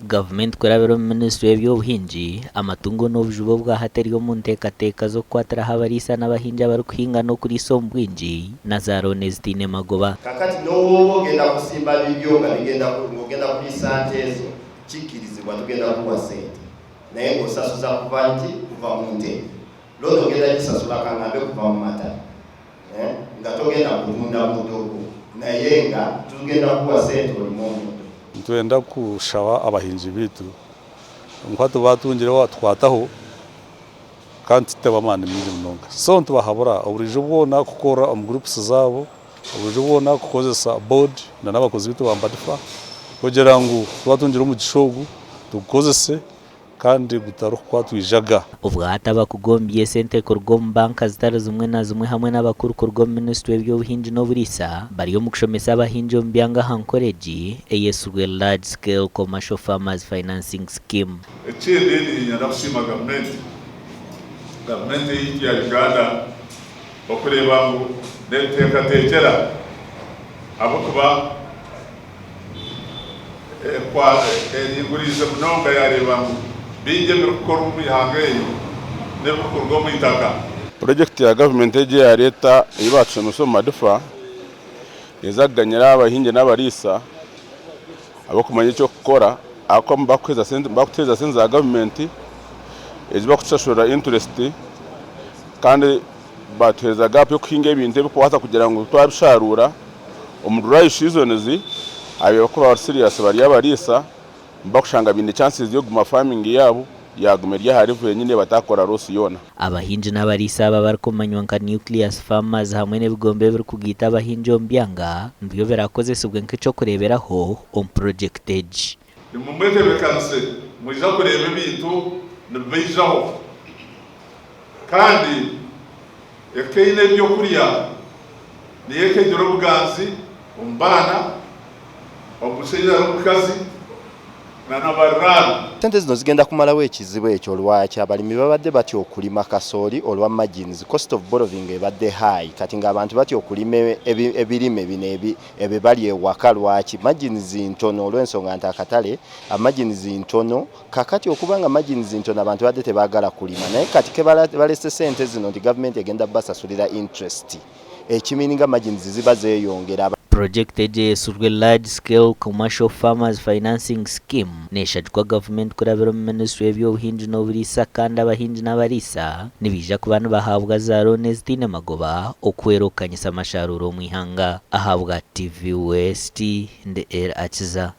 Gavumenti kurabira omu minisitule y'eby'obuhingi, amatungo n'obujubi obwahati eri omu nteekateeka z'okukwatiraho abariisa n'abahingi abarikuhinga n'okuriisa omu bwingi na za looni ezitaine magoba. Kakati n'owooba ogenda kusimba bibyo nga bigenda nga ogenda kuriisa nte ezo, kikkirizibwa tugenda kukuwa sente naye ng'osasuza kuva nki? Kuva mu nte. Looni ogenda gisasula kangambe kuva mu mata eh, nga togenda kutunda muddo gwo naye nga tugenda kukuwa sente olime omuddo. Nitwenda kushaba abahingi baitu ngu hati baatungire waatukwataho kandi tutemu amaani maingi munonga. So nitubahabura oburiijo bwona kukorera omu groups zaabo, oburiijo bwona kukozesa board na n'abakozi baitu ba Mbadifa kugira ngu twatungire omugisha ogu tugukozese kandi gutarikukwatwa eijaga. Obwahati abakugombya esente kuruga omu banka zitari zimwe na zimwe hamwe n'abakuru kuruga omu minisitule y'eby'obuhingi n'oburiisa bari omu kushomesa abahingi omu byanga aha nkora egi eyetsirwe Large Scale Commercial Farmers Financing Scheme. Ekindi niinyenda kusiima gavumenti, gavumenti yaitu ya Uganda okureeba ngu netuteekateekyera ahabw'okuba Ehinguriize munonga yaareeba ngu bingi ebirikukorwa omu ihanga eryo n'ebirikuruga omu itaka. Purojekiti ya gavumenti egi eyareeta ei baatushomesa omu madifa neeza kuganyira abahingi n'abariisa ahabw'okumanya eky'okukora ahabw'okuba nibakutuheereza sente za gavumenti ezi barikutushashurira inturesiti kandi baatuheereza gaapu y'okuhinga ebintu ebirikubaasa kugira ngu twabisharuura omu dry seasons abakuba bari serious bari abariisa nibakushanga baine chances y'okuguma farming yaabo yaaguma eri aha level yenyine bataakora loss yoona. Abahingi n'abariisa aba abarikumanywa nka Nucleus Farmers hamwe n'ebigombe ebirikugaita abahingi omu byanga nibyo biraakozesibwe nk'eky'okureeberaho omu purogyekiti egi. Nimumwetebeekanise, mwija kureeba ebintu nibibaijaho. Kandi eka eine eby'okurya niyo eka egira obuganzi omu baana, omu mushaija n'omukazi, n'abariraanwa. Sente zino zigenda kumalawo ekizibu ekyo lwaki abalimi babadde batya okulima kasooli olwa margins, cost of borrowing ebadde high kati nga abantu batya okulima ebirime bino ebibalya ewaka lwaki margins ntono olwensonga nti akatale margins ntono Kakati okuba nga margins ntono abantu babadde tebagala kulima naye kati kebalese sente zino nti gavumenti egenda basasulira interest ekimininga margins ziba zeyongera. Purojekiti egi eyetsirwe Large Scale Commercial Farmers Financing Scheme neshagikwa gavumenti kurabira omu minisitule y'eby'obuhingi n'oburiisa kandi abahingi n'abariisa nibaija kuba nibahabwa za looni ezitaine magoba okuhwera okukanyisa amasharuura omu ihanga. Ahabwa TV West, ndi El Akiza.